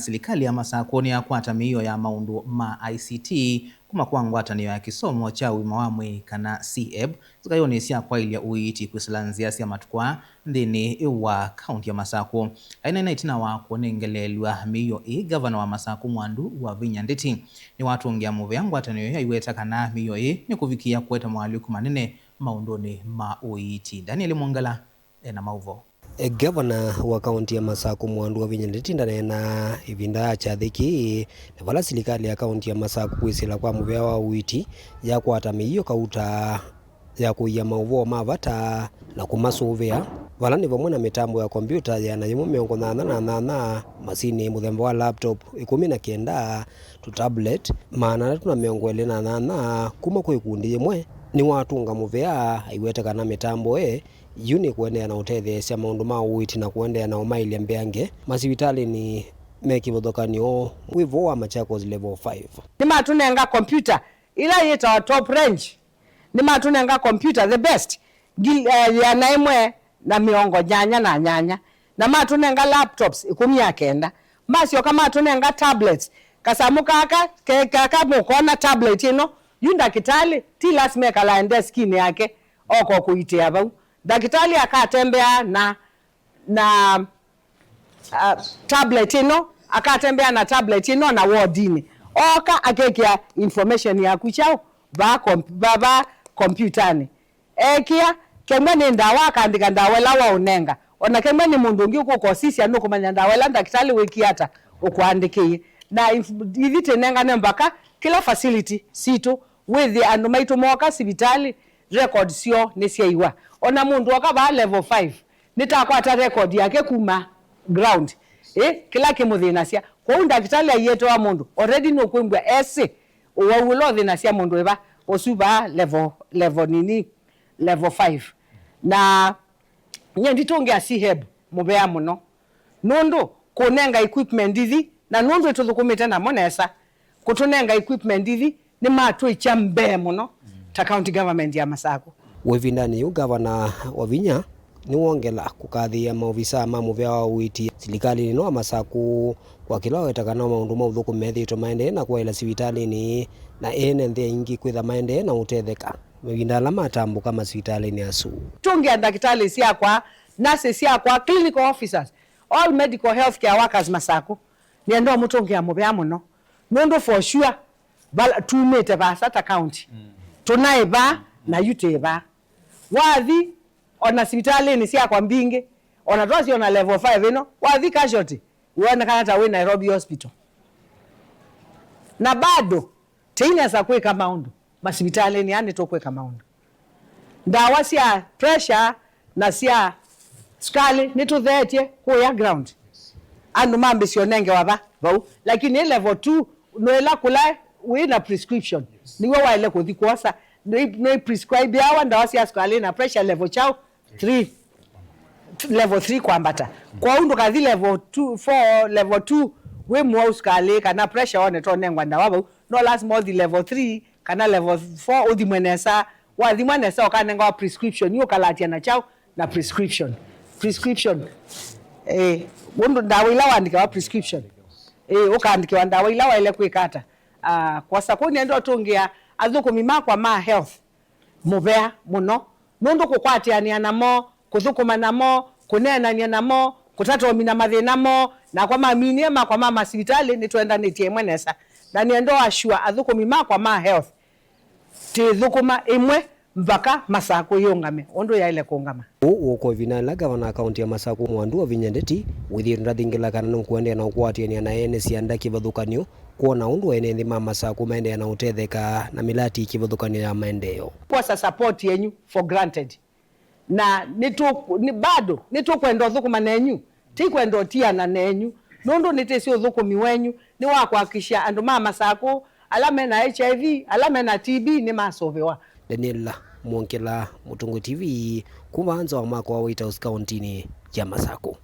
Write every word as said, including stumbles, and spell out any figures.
Silikalĩ ya Masakũ nĩyakwata mĩio ya maũndũ ma I C T kuma kwa ngwatanĩo ya kĩsomo kya ũima wa mwĩĩ, kana CHEB, nzĩkayonĩ sya kwaĩlya ũiiti kwĩsĩla nzĩa sya matukũ aa nthĩnĩ wa kaũnti ya Masakũ. Aineena ĩtina wa kũnengeleelw'a mĩio ĩĩ, ngavana wa Masakũ Mwandu Wavinya Ndeti nĩwatũngĩa mũvea ngwatanĩo ĩyo, aiweta kana mĩio ĩĩ nĩkũvikĩĩa kũete moalyũku manene maũndũnĩ ma ũiiti. Daniel Mwongela ena maũvoo. Ngavana wa kaũnti ya Masakũ Mwandu Wavinya Ndeti ndaneenaa ĩvinda ya kyathĩ kĩĩ, na vala silikalĩ ya kaũnti ya Masakũ kwĩsĩla kwa mũvea wa ũiiti yakwata mĩio kauta ya kũia maũvoo ma vata na kũmasũvĩa, vala nĩ vamwe na mĩtambo ya kombiũta ĩana yĩmwe mĩongo nyanya na nyanya, masinĩ mũthemba wa laptop ĩkũmi na kenda, tũ tablet maana atatũ na mĩongo ĩlĩ na nyanya kuma kwĩ ikundi yĩmwe. Nĩwatũnga mũvea aiweta kana mĩtambo ĩ yu nĩkũendeea na ũtetheesya maũndũ ma ũiiti na kũendeea na ũmaĩlya mbeange masivitalĩnĩ me kĩvathũkany'o wĩ vo wa Machakos Level five. Nĩmatũnenga computer ila yĩtawa top range. Nĩmatũnenga computer the best, ngil-, eh, ĩana ĩmwe na mĩongo nyanya na nyanya, na matũnenga laptops ĩkũmi na kenda. Masyoka matũnenga tablets. Kasamũ kaka, ke, kaka mũkona tablet ĩno, yu ndakĩtalĩ ti lasima ekalae ndeskinĩ yake, oko kũitĩa vau. Ndakĩtalĩ akatembeaa na na, uh, tablet ĩno, akatembea na tablet ĩno na wodinĩ. Oka akekĩa information yaku kyaũ vaa komp-, vaa, vaa kompiutanĩ. Ekĩa, kemwe nĩ ndawa, akaandĩka ndawa ĩla waũnenga. Ona kemwe nĩ mũndũ ũngĩ ũkũka ũsisya, nũkũmanya ndawa ĩla ndakĩtalĩ wĩkie ata ũkũandĩkĩie. Na inf-, ithi tĩnengane mbaka kĩla facility sitũ, wĩthĩe andũ maitũ mooka sivitalĩ, record syoo nĩsyaiwa. Ona mũndũ oka vaa level five, nĩtakwata record yake kuma ground, ĩ, kĩla kĩmũthĩnasya. Kwoou ndakĩtalĩ aiete wa mũndũ, already nũkwĩmbw'a esĩ ũwau ũla ũthĩnasya mũndũ ĩva, ũsu vaa level, level nini, level five. Na nyie nditũngĩa CHEB mũvea mũno, nũndũ kũnenga equipment ithi, na nũndũ ĩtũthũkũmĩte namo nesa, kũtũnenga equipment ithi, nĩmatwĩkya mbee mũno ta county government ya Masakũ. Ĩvindanĩ yĩu, Ngavana Wavinya nĩwongela kũkathĩĩa maovisaa ma mũvea wa ũiiti silikalĩnĩ ĩno wa Masakũ kwa kĩla waweta kana maũndũ ma ũthũkũmi methĩĩtwe maendee na kwaĩla sivitalĩnĩ, na ene nthĩ aingĩ kwĩtha maendee na ũtetheka mavinda ala matambũka masivitalĩnĩ asu. Tũngĩa ndakĩtalĩ syakwa, nurses syakwa, clinical officers, all medical healthcare workers Masakũ, nĩenda ũmũtũngĩa mũvea mũno, nũndũ for sure vala tumĩte vaasa ta county, tũnaĩ vaa na yu twĩ vaa. Wathi ona sivitalĩnĩ syakwa mbingĩ, ona twasya ona level five ĩno, wathi casualty, wĩonekana ta wĩ Nairobi Hospital. Na bado tĩinesa kwĩka maũndũ masivitalĩnĩ aa, nĩtũkwĩka maũndũ. Ndawa sya pressure na sya sukalĩ nĩtũtheetye kũya ground. Andũ mambĩsya ũnengewa va vau. Lakini ĩ level two, nĩ ĩla kũla wĩ na prescription, nĩw'o waĩle kũthi kwosa. Nĩ, nĩ prescribeawa ndawa sya sukalĩ na pressure level kyaũ? Three. Level three kwambata. Kwoou ndũkathi level two, four, level two wĩ mũwau sukalĩ kana pressure wone tonengwa ndawa vau. No lasima ũthi level three kana level four ũthimwe nesa. Wathimwa nesa ũkanengawa prescription, yu ũkalatya na kyaũ? Na prescription. Prescription. Eh, ũndũ ndawa ila waandĩkĩwa prescription. Eh, ũkaandĩkĩwa ndawa ila waĩle kwĩka ata? Ah, kwosa kũu nĩenda ũtũngĩa athũkũmi makwa ma health mũvea mũno, nũndũ kũkwatĩanĩa namo, kũthũkũma namo, kũneenany'a namo, kũtata ũmina mathĩna moo, nakwa maminie makwa ma masivitalĩ, nĩtwendanĩtye ĩmwe nesa. Na nĩenda ũ assure athũkũmi makwa ma health, tĩthũkũma ĩmwe mpaka Masakũ yĩũngame ũndũ yaĩle kũũngama. Ũũ wũka ĩvinda yĩla ngavana wa kaũntĩ ya Masakũ Mwandu Wavinya Ndeti wĩthĩĩtwe ndathingĩla kana nũkũendeea na ũkwatĩanĩa na ene syanda kĩvathũkany'o kwona ũndũ ene nthĩ ma Masakũ maendeea na ũtetheka na mĩlati kĩvathũkany'o ya maendeeo. Kwosa support yenyu for granted. Na nĩtũ-, nĩ, bado nĩtũkwenda ũthũkũma nenyu, ti kwenda ũtiana nenyu, nũndũ nĩtĩsĩ ũthũkũmi wenyu nĩ wa kũhakikisha andũ ma Masakũ ala me na H I V, ala me na T B nĩmasũvĩwa. Daniel Mwongela, Mũtũngũ T V, kuma nza wa mwako wa White House kaũntĩnĩ ya Masakũ.